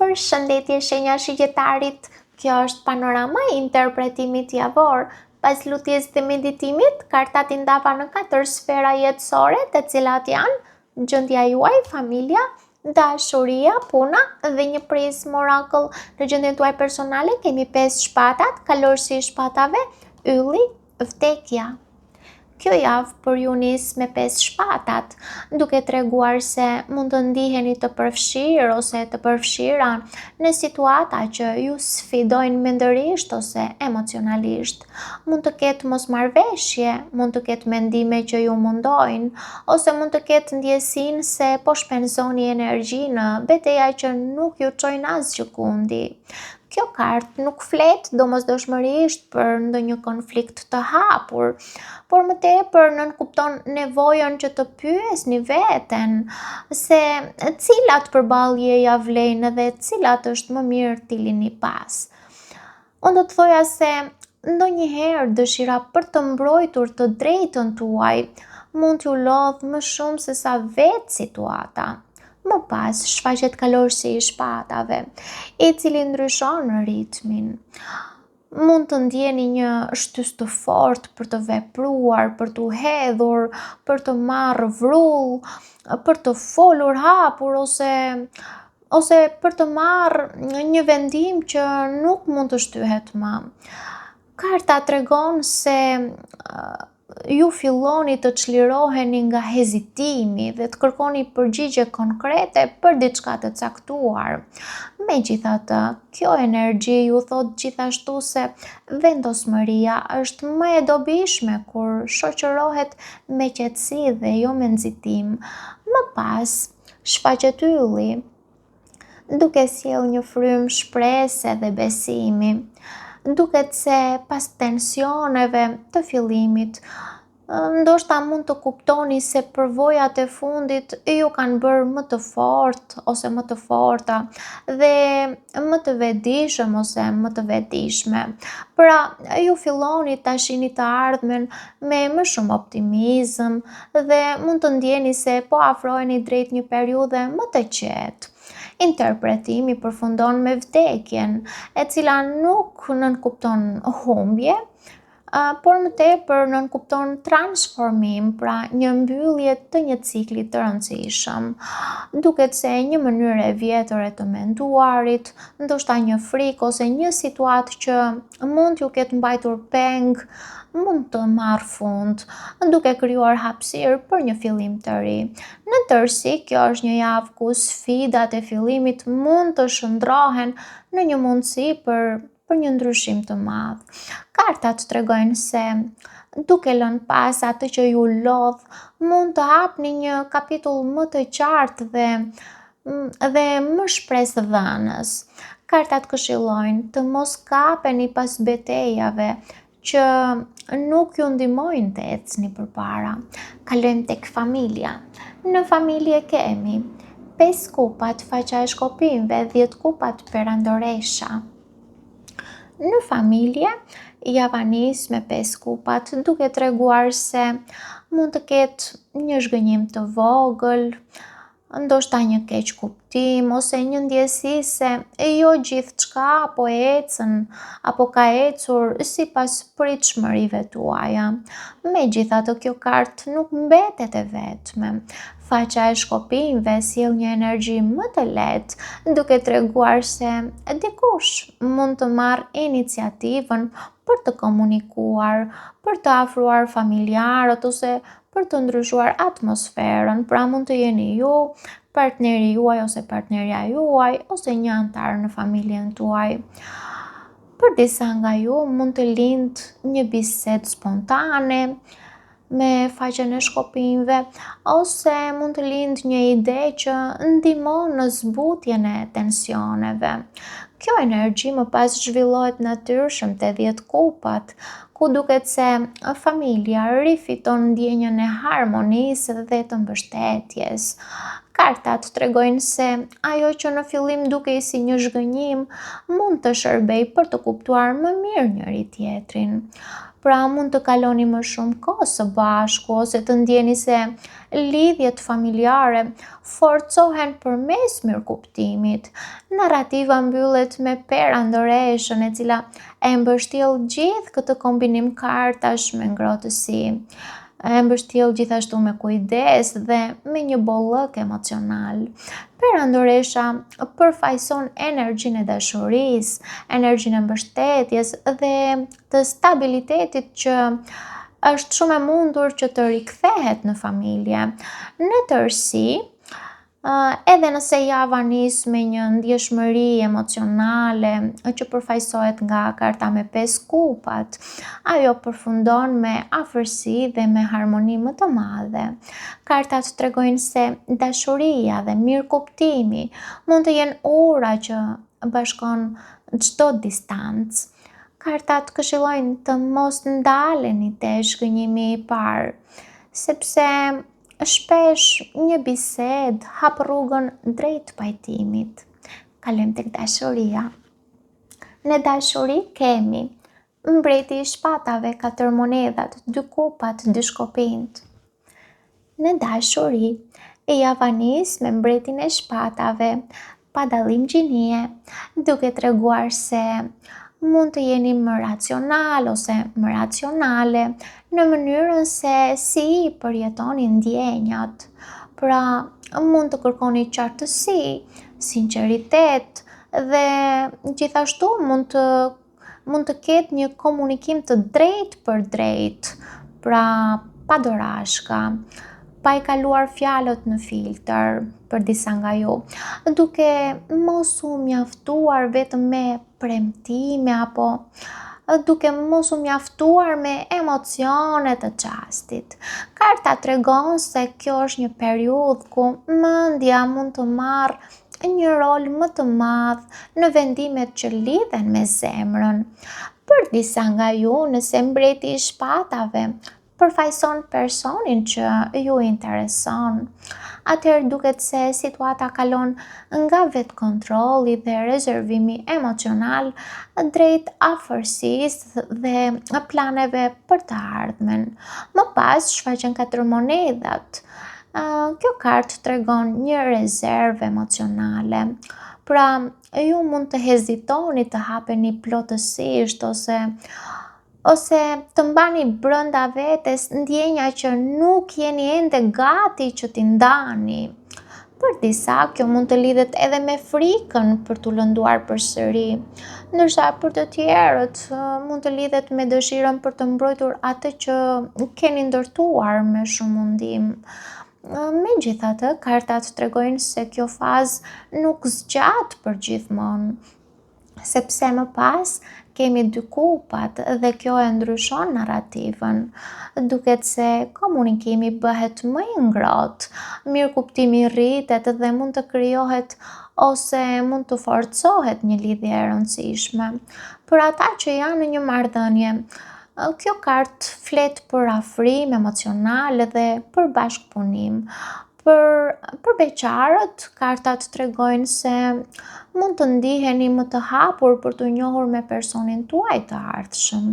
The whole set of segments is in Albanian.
Përshëndetje shenja e shigjetarit, kjo është panorama e interpretimit javor. Pas lutjes dhe meditimit, kartat i ndava në katër sfera jetësore, të cilat janë gjendja juaj, familja, dashuria, puna dhe një prizmë orakull. Në gjendjen tuaj personale kemi 5 shpatat, kalorësi i shpatave, ylli, Vdekja. Kjo javë për ju nis me 5 shpatat, duke treguar se mund të ndiheni të përfshirë ose të përfshira në situata që ju sfidojnë mendërisht ose emocionalisht. Mund të ketë mosmarrëveshje, mund të ketë mendime që ju mundojnë, ose mund të ketë ndjesinë se po shpenzoni energji në beteja që nuk ju çojnë asgjëkundi. Kjo kartë nuk flet domosdoshmërisht për ndonjë konflikt të hapur, por më tepër nënkupton nevojën që të pyesni veten se cilat përballje ia vlejnë dhe cilat është më mirë t'i lini pas. Unë do të thoja se ndonjëherë dëshira për të mbrojtur të drejtën tuaj mund t'ju lodhë më shumë sesa vetë situata. Më pas shfaqet kalorësi i shpatave, i cili ndryshon ritmin. Mund të ndjeni një shtysë të fortë për të vepruar, për t'u hedhur, për të marrë vrull, për të folur hapur ose ose për të marrë një vendim që nuk mund të shtyhet më. Karta tregon se ju filloni të çliroheni nga hezitimi dhe të kërkoni përgjigje konkrete për diçka të caktuar. Megjithatë, kjo energji ju thotë gjithashtu se vendosmëria është më e dobishme kur shoqërohet me qetësi dhe jo me nxitim. Më pas, shfaqet ylli, duke sjellë një frymë shprese dhe besimi. Duket se pas tensioneve të fillimit, ndoshta mund të kuptoni se përvojat e fundit ju kanë bërë më të fortë ose më të forta dhe më të vetëdijshëm ose më të vetëdijshme. Pra, ju filloni ta shihni të ardhmen me më shumë optimizëm dhe mund të ndjeni se po afroheni drejt një periudhe më të qetë. Interpretimi përfundon me vdekjen, e cila nuk nënkupton humbje, por më tepër nënkupton transformim, pra një mbyllje të një cikli të rëndësishëm. Duket se një mënyrë e vjetër e të menduarit, ndoshta një frikë ose një situatë që mund t'ju ketë mbajtur peng, mund të marrë fund, duke krijuar hapësirë për një fillim të ri. Në tërësi, kjo është një javë ku sfidat e fillimit mund të shndërrohen në një mundësi për për një ndryshim të madh. Kartat tregojnë se duke lënë pas atë që ju lodh, mund të hapni një kapitull më të qartë dhe dhe më shpresëdhënës. Kartat këshillojnë të mos kapeni pas betejave që nuk ju ndihmojnë të ecni përpara. Kalojmë tek familja. Në familje kemi 5 kupat faqja e shkopinjve, 10 kupat perandoresha. Në familje, java nis me 5 kupat, duke treguar se mund të ketë një zhgënjim të vogël, ndoshta një keqkuptim ose një ndjesi se jo gjithçka po ecën apo ka ecur sipas pritshmërive tuaja. Megjithatë, kjo kartë nuk mbetet e vetme. Faqja e shkopinjve sjell një energji më të lehtë, duke treguar se dikush mund të marrë iniciativën për të komunikuar, për të afruar familjarët ose për të ndryshuar atmosferën, pra mund të jeni ju, partneri juaj ose partnerja juaj ose një anëtar në familjen tuaj. Për disa nga ju mund të lindë një bisedë spontane me faqen e shkopinjve ose mund të lindë një ide që ndihmon në zbutjen e tensioneve. Kjo energji më pas zhvillohet natyrshëm te 10 kupat, ku duket se familja rifiton ndjenjën e harmonisë dhe të mbështetjes. Kartat tregojnë se ajo që në fillim dukej si një zhgënjim mund të shërbejë për të kuptuar më mirë njëri-tjetrin. Pra mund të kaloni më shumë kohë së bashku ose të ndjeni se lidhjet familjare forcohen përmes mirëkuptimit. Narrativa mbyllet me perandoreshën e cila e mbështjell gjithë këtë kombinim kartash me ngrohtësi. E mbështjell gjithashtu me kujdes dhe me një bollëk emocional. Perandoresha përfaqëson energjinë e dashurisë, energjinë e mbështetjes dhe të stabilitetit që është shumë e mundur që të rikthehet në familje. Në tërësi, edhe nëse java nis me një ndjeshmëri emocionale që përfaqësohet nga karta me 5 kupat, ajo përfundon me afërsi dhe me harmoni më të madhe. Kartat tregojnë se dashuria dhe mirëkuptimi mund të jenë ura që bashkon çdo distancë. Kartat këshillojnë të mos ndaleni te zhgënjimi i parë, sepse Shpesh një bisedë hap rrugën drejt pajtimit. Kalojmë tek dashuria. Në dashuri kemi mbreti i shpatave, katër monedhat, dy kupat, dy shkopinjtë. Në dashuri, java nis me mbretin e shpatave, pa dallim gjinie, duke treguar se mund të jeni më racional ose më racionale në mënyrën se si i përjetoni ndjenjat. Pra, mund të kërkoni qartësi, sinqeritet dhe gjithashtu mund të mund të ketë një komunikim të drejtpërdrejtë, pra pa dorashka, pa i kaluar fjalët në filtër për disa nga ju, duke mos u mjaftuar vetëm me premtime apo duke mos u mjaftuar me emocione të çastit. Karta tregon se kjo është një periudhë ku mendja mund të marrë një rol më të madh në vendimet që lidhen me zemrën. Për disa nga ju, nëse mbreti i shpatave përfaqëson personin që ju intereson, atëherë duket se situata kalon nga vetëkontrolli dhe rezervimi emocional drejt afërsisë dhe planeve për të ardhmen. Më pas shfaqen katër monedhat, Kjo kartë tregon një rezervë emocionale. Pra, ju mund të hezitoni të hapeni plotësisht ose ose të mbani brenda vetes ndjenja që nuk jeni ende gati që t'i ndani. Për disa, kjo mund të lidhet edhe me frikën për t'u lënduar përsëri, ndërsa për të tjerët mund të lidhet me dëshirën për të mbrojtur atë që keni ndërtuar me shumë mundim. Megjithatë, kartat tregojnë se kjo fazë nuk zgjat përgjithmonë. sepse më pas kemi dy kupat dhe kjo e ndryshon narrativën. Duket se komunikimi bëhet më i ngrohtë, mirëkuptimi rritet dhe mund të krijohet ose mund të forcohet një lidhje e rëndësishme. Për ata që janë në një marrëdhënie, kjo kartë flet për afrim emocional dhe për bashkëpunim, Për, për beqarët, kartat tregojnë se mund të ndiheni më të hapur për t'u njohur me personin tuaj të ardhshëm.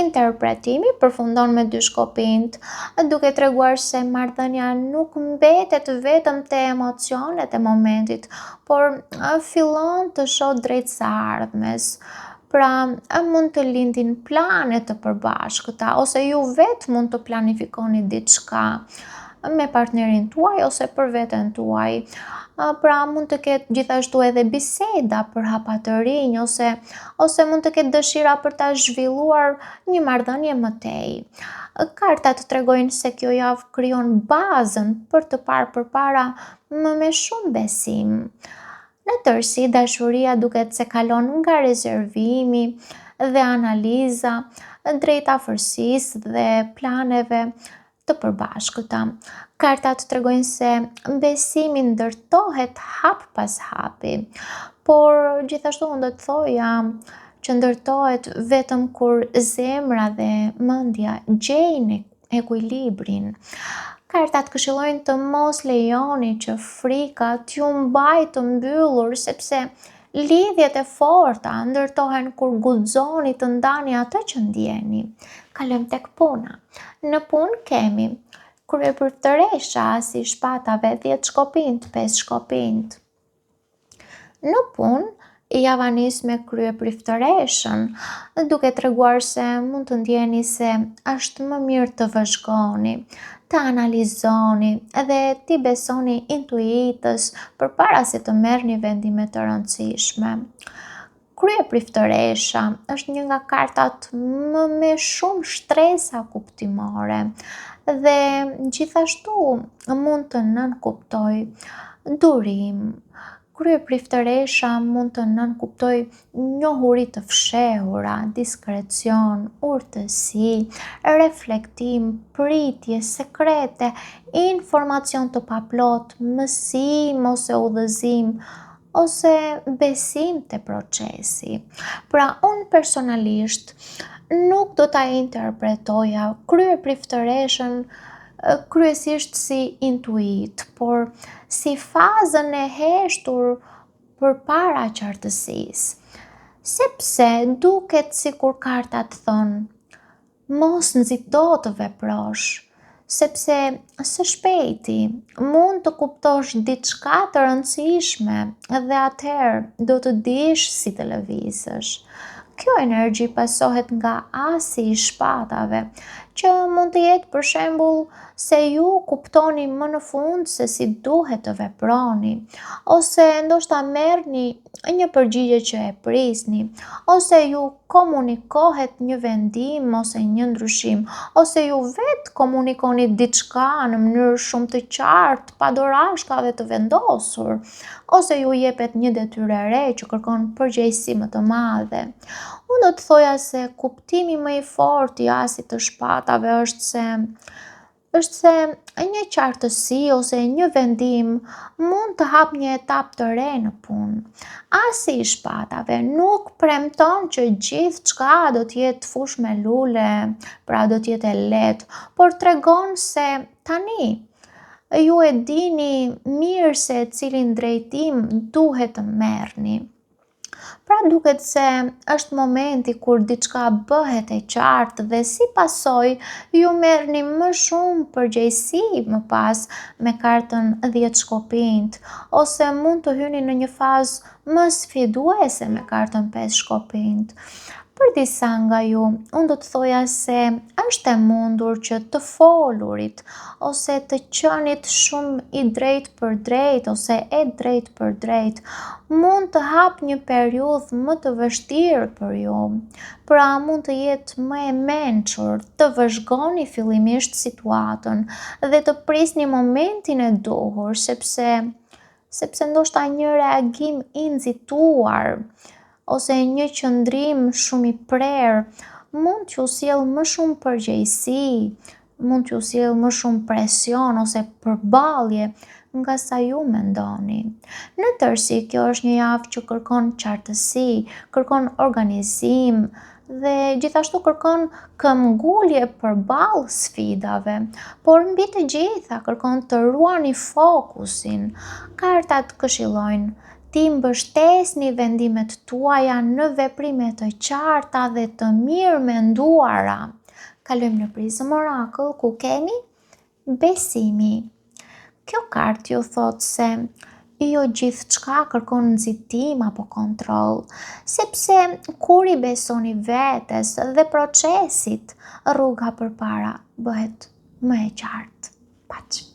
Interpretimi përfundon me dy shkopinjtë, duke treguar se marrëdhënia nuk mbetet vetëm te emocionet e momentit, por fillon të shohë drejt së ardhmes. Pra, mund të lindin plane të përbashkëta ose ju vetë mund të planifikoni diçka me partnerin tuaj ose për veten tuaj. Pra, mund të ketë gjithashtu edhe biseda për hapa të rinj ose ose mund të ketë dëshira për ta zhvilluar një marrëdhënie më tej. Kartat tregojnë se kjo javë krijon bazën për të parë përpara më me shumë besim. Në tërësi, dashuria duket se kalon nga rezervimi dhe analiza drejt afërsisë dhe planeve të përbashkëta. Kartat tregojnë se besimi ndërtohet hap pas hapi, por gjithashtu unë do të thoja që ndërtohet vetëm kur zemra dhe mendja gjejnë ekuilibrin. Kartat këshillojnë të mos lejoni që frika t'ju mbajë të mbyllur sepse Lidhjet e forta ndërtohen kur guxoni të ndani atë që ndjeni. Kalojmë tek puna. Në punë kemi kryepriftëresha, asi i shpatave, 10 shkopinjtë, 5 shkopinjtë. Në punë, java nis me kryepriftëreshën, duke treguar se mund të ndjeni se është më mirë të vëzhgoni, të analizoni dhe t'i besoni intuitës përpara se të merrni vendime të rëndësishme. Kryepriftëresha është një nga kartat më me shumë shtresa kuptimore dhe gjithashtu mund të nënkuptojë durim. Kryepriftëresha mund të nënkuptojë njohuri të fshehura, diskrecion, urtësi, reflektim, pritje, sekrete, informacion të paplotë, mësim ose udhëzim, ose besim te procesi. Pra, unë personalisht nuk do ta interpretoja kryepriftëreshën kryesisht si intuitë, por si fazën e heshtur përpara qartësisë. Sepse duket sikur kartat thonë, Mos nxito të veprosh, sepse së shpejti mund të kuptosh diçka të rëndësishme dhe atëherë do të dish si të lëvizësh. Kjo energji pasohet nga asi i shpatave, që mund të jetë për shembull se ju kuptoni më në fund se si duhet të veproni, ose ndoshta merrni një përgjigje që e prisni, ose ju komunikohet një vendim ose një ndryshim, ose ju vetë komunikoni diçka në mënyrë shumë të qartë, pa dorashka dhe të vendosur, ose ju jepet një detyrë e re që kërkon përgjegjësi më të madhe. Unë do të thoja se kuptimi më i fortë i asit të shpatave është se është se një qartësi ose një vendim mund të hapë një etapë të re në punë. Asi i shpatave nuk premton që gjithçka do të jetë fushë me lule, pra do të jetë e lehtë, por tregon se tani ju e dini mirë se cilin drejtim duhet të merrni. Pra duket se është momenti kur diçka bëhet e qartë dhe si pasojë ju merrni më shumë përgjegjësi më pas me kartën 10 shkopinjtë ose mund të hyni në një fazë më sfiduese me kartën 5 shkopinjtë. Për disa nga ju, unë do të thoja se është e mundur që të folurit ose të qenit shumë i drejtpërdrejtë ose e drejtpërdrejtë mund të hapë një periudhë më të vështirë për ju. Pra mund të jetë më e mençur të vëzhgoni fillimisht situatën dhe të prisni momentin e duhur, sepse sepse ndoshta një reagim i nxituar ose një qëndrim shumë i prerë mund t'ju sjellë më shumë përgjegjësi, mund t'ju sjellë më shumë presion ose përballje nga sa ju mendoni. Në tërësi, kjo është një javë që kërkon qartësi, kërkon organizim dhe gjithashtu kërkon këmbëngulje përballë sfidave, por mbi të gjitha kërkon të ruani fokusin. Kartat këshillojnë t'i mbështesni vendimet tuaja në veprime të qarta dhe të mirëmenduara. Kalojmë në Prizm Oracle ku kemi Besimi. Kjo kartë ju thotë se jo gjithçka kërkon nxitim apo kontroll, sepse kur i besoni vetes dhe procesit, rruga përpara bëhet më e qartë. Paç.